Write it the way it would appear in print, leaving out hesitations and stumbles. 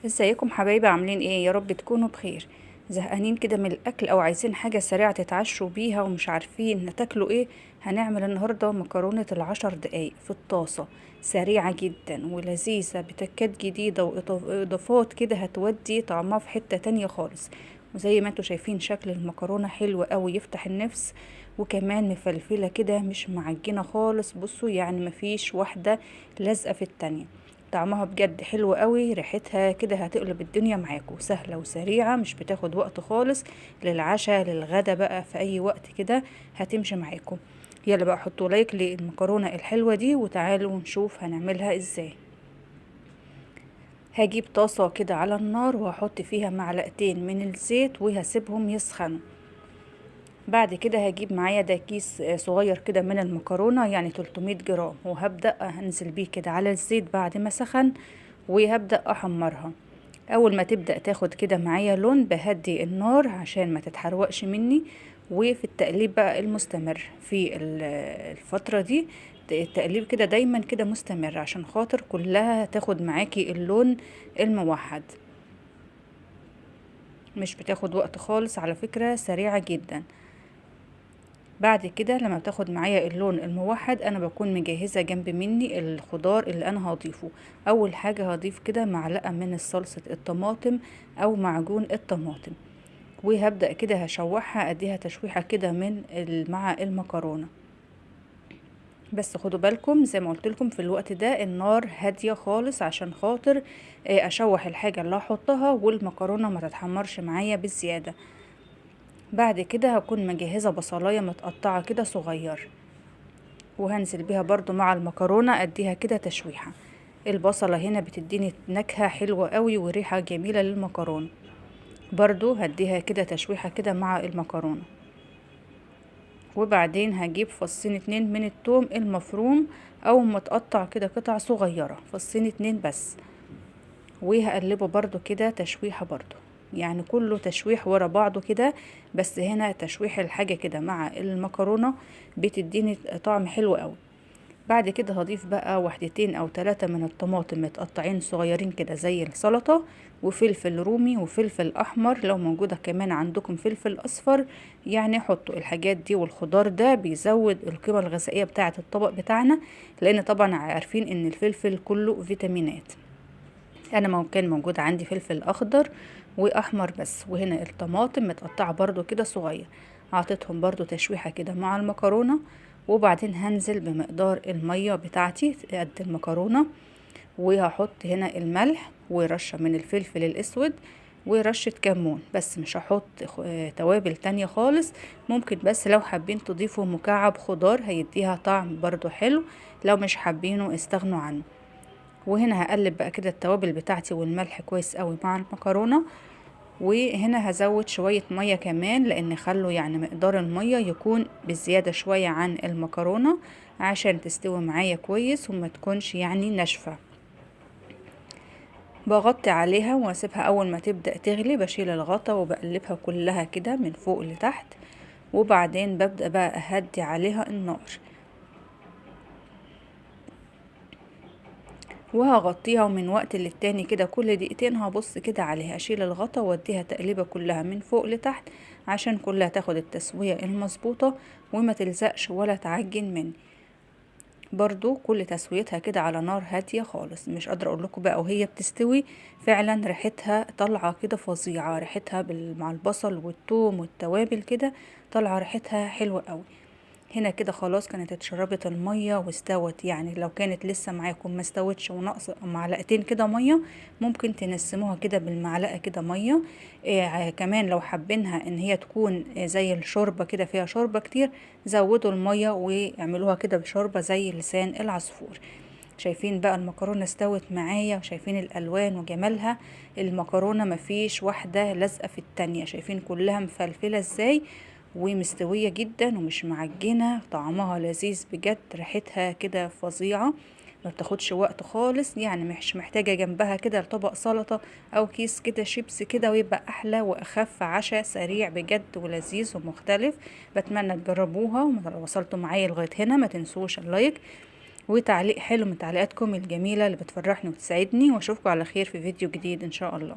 ازيكم حبايبي؟ عاملين ايه؟ يا رب تكونوا بخير. زهقانين كده من الاكل او عايزين حاجة سريعة تتعشوا بيها ومش عارفين تاكلوا ايه؟ هنعمل النهارده مكرونه ال10 دقايق في الطاسه، سريعة جدا ولذيذه بتكات جديدة واضافات كده هتودي طعمها في حتة تانية خالص. وزي ما انتوا شايفين شكل المكرونه حلو قوي يفتح النفس، وكمان مفلفله كده مش معجنه خالص. بصوا يعني مفيش واحدة لازقه في التانية، طعمها بجد حلو قوي، ريحتها كده هتقلب الدنيا معاكم. سهلة وسريعة مش بتاخد وقت خالص، للعشاء للغدا بقى في اي وقت كده هتمشي معاكم. يلا بقى حطوا like للمكرونه الحلوة دي وتعالوا نشوف هنعملها ازاي. هجيب طاسه كده على النار وهحط فيها معلقتين من الزيت وهسيبهم يسخنوا. بعد كده هجيب معايا ده كيس صغير كده من المكرونه، يعني 300 جرام، وهبدا هنزل بيه كده على الزيت بعد ما سخن، وهبدا احمرها. اول ما تبدا تاخد كده معايا لون بهدي النار عشان ما تتحرقش مني. وفي التقليب بقى المستمر في الفترة دي، التقليب كده دايما كده مستمر عشان خاطر كلها تاخد معاكي اللون الموحد. مش بتاخد وقت خالص على فكرة، سريعة جدا. بعد كده لما بتاخد معايا اللون الموحد انا بكون مجهزة جنب مني الخضار اللي انا هضيفه. اول حاجة هضيف كده معلقه من صلصه الطماطم او معجون الطماطم، وهبدا كده هشوحها اديها تشويحه كده من مع المكرونه. بس خدوا بالكم زي ما قلت لكم في الوقت ده النار هادية خالص عشان خاطر اشوح الحاجة اللي هحطها والمكرونه ما تتحمرش معايا بالزيادة. بعد كده هكون مجهزة بصلايه متقطعه كده صغير، وهنزل بيها برضو مع المكرونه اديها كده تشويحه. البصله هنا بتديني نكهة حلوة قوي وريحه جميلة للمكرونه، برضو هديها كده تشويحه كده مع المكرونه. وبعدين هجيب 2 فص من الثوم المفروم او متقطع كده قطع صغيرة، 2 فص بس، وهقلبه برضو كده تشويحه برضو، يعني كله تشويح ورا بعضه كده. بس هنا تشويح الحاجة كده مع المكرونة بتديني طعم حلو قوي. بعد كده هضيف بقى 2 أو 3 من الطماطم متقطعين صغيرين كده زي السلطة، وفلفل رومي وفلفل احمر، لو موجودة كمان عندكم فلفل اصفر يعني حطوا الحاجات دي. والخضار ده بيزود القيمة الغذائية بتاعة الطبق بتاعنا، لان طبعا عارفين ان الفلفل كله فيتامينات. انا كان موجود عندي فلفل اخضر واحمر بس. وهنا الطماطم متقطعه برضو كده صغير، عطيتهم برضو تشويحه كده مع المكرونه. وبعدين هنزل بمقدار المية بتاعتي قد المكرونه، وهحط هنا الملح ورشه من الفلفل الاسود ورشه كمون بس، مش هحط توابل تانية خالص. ممكن بس لو حابين تضيفوا مكعب خضار هيديها طعم برضو حلو، لو مش حابينه استغنوا عنه. وهنا هقلب بقى كده التوابل بتاعتي والملح كويس قوي مع المكرونه. وهنا هزود شوية مية كمان، لان خلوا يعني مقدار المية يكون بزيادة شوية عن المكرونه عشان تستوي معايا كويس وما تكونش يعني ناشفة. بغطي عليها واسيبها اول ما تبدا تغلي بشيل الغطا وبقلبها كلها كده من فوق لتحت، وبعدين ببدا بقى اهدي عليها النار وهغطيها. ومن وقت للتاني كده كل دقيقتين هبص كده عليها، اشيل الغطا واديها تقليبه كلها من فوق لتحت عشان كلها تاخد التسوية المظبوطه وما تلزقش ولا تعجن مني. برضو كل تسويتها كده على نار هادية خالص. مش قادرة اقول لكم بقى وهي بتستوي فعلا ريحتها طالعه كده فظيعة، ريحتها مع البصل والثوم والتوابل كده طالعه ريحتها حلوة قوي. هنا كده خلاص كانت اتشربت المية واستوت، يعني لو كانت لسه معاكم ما استوتش وناقصه معلقتين كده مية ممكن تنسموها كده بالمعلقه كده مية. كمان لو حابينها ان هي تكون زي الشوربة كده فيها شوربة كتير زودوا المية واعملوها كده بشوربه زي لسان العصفور. شايفين بقى المكرونه استوت معايا وشايفين الالوان وجمالها، المكرونه مفيش واحدة لازقه في التانية، شايفين كلها مفلفله ازاي ومستوية جدا ومش معجنة، طعمها لذيذ بجد، ريحتها كده فظيعة، ما بتاخدش وقت خالص، يعني مش محتاجة جنبها كده طبق سلطة او كيس كده شيبس كده، ويبقى احلى واخف عشاء سريع بجد ولذيذ ومختلف. بتمنى تجربوها، ولو وصلتوا معايا لغاية هنا ما تنسوش ال like. وتعليق حلو من تعليقاتكم الجميلة اللي بتفرحني وتسعدني. واشوفكم على خير في فيديو جديد ان شاء الله.